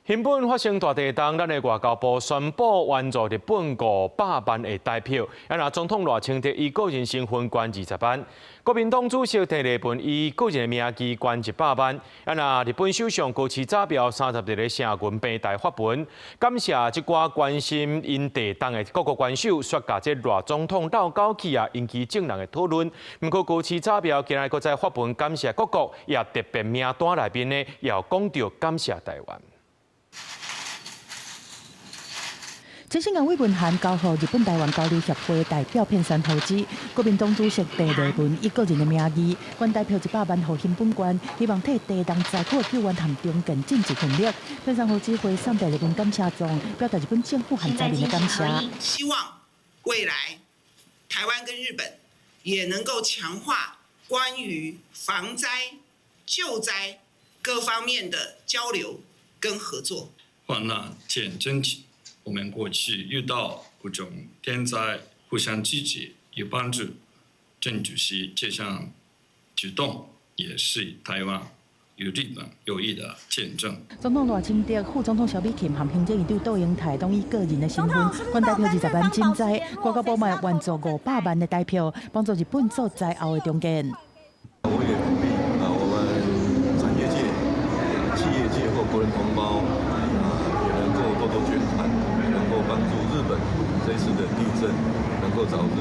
熊本發生大地動，咱的外交部宣布援助日本500萬的台票。啊，若總統賴清德以個人身份捐20萬，國民黨主席鄭麗文以個人的名義捐100萬。啊，若日本首相高市早苗30日佇社群平台發文，感謝這寡關心𪜶地動的各國元首，煞共這賴總統鬥口氣啊，引起眾人的討論。毋過高市早苗今日閣再發文感謝各國，也特別名單內面呢，也有講著感謝台灣。這是慰問函交予日本台灣交流協會代表片山和子，國民黨主席鄭麗文以個人的名義捐台票100萬予熊本縣，希望替地動災區的救援和重建盡一份力。片山和子回送鄭麗文感謝狀，表達日本政府和災民的感謝。希望未來台灣跟日本也能夠強化關於防災、救災各方面的交流跟合作。患難見真情。我們過去遇到各種天災，互相支持與幫助。鄭主席這項舉動也是台灣與日本友誼的見證。總統賴清德、副總統蕭美琴和行政院長杜英台攏以個人的身份捐台票20萬賑災，外交部嘛援助500萬的台票，幫助日本做災後的重建。我也鼓勵啊，我們產業界、企業界或國人同胞啊，也能夠多多捐款，能夠幫助日本這次的地震能夠早日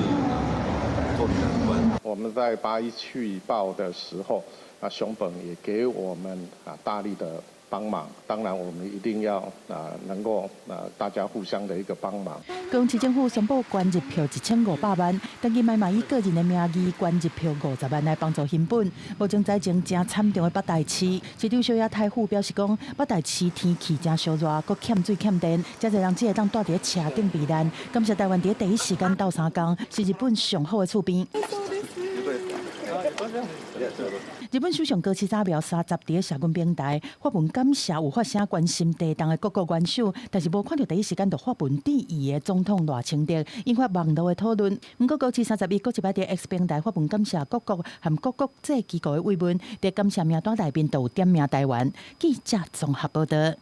脫離難關。我們在8·1氣爆的時候，啊，熊本也給我們啊大力的幫忙。當然，我們一定要啊能夠啊大家互相的一個幫忙。高雄市政府宣布捐日票1500萬，陳其邁嘛以個人的名義捐日票50萬來幫助熊本。目前災情誠慘重的北大市，市長小野泰輔表示講，北大市天氣誠燒熱，閣欠水欠電，誠濟人只會當蹛佇咧車頂避難。感謝台灣佇第一時間鬥相共，是日本上好的厝邊。日本首相高市早苗30佇社群平台發文感謝有發聲關心地動的各國元首，但是無看著第一時間就發文致意的總統賴清德，引發網路的討論。毋過高市31閣一擺佇 X 平台發文感謝各國和各國際機構的慰問，佇感謝名單內面都有點名台灣。記者綜合報道。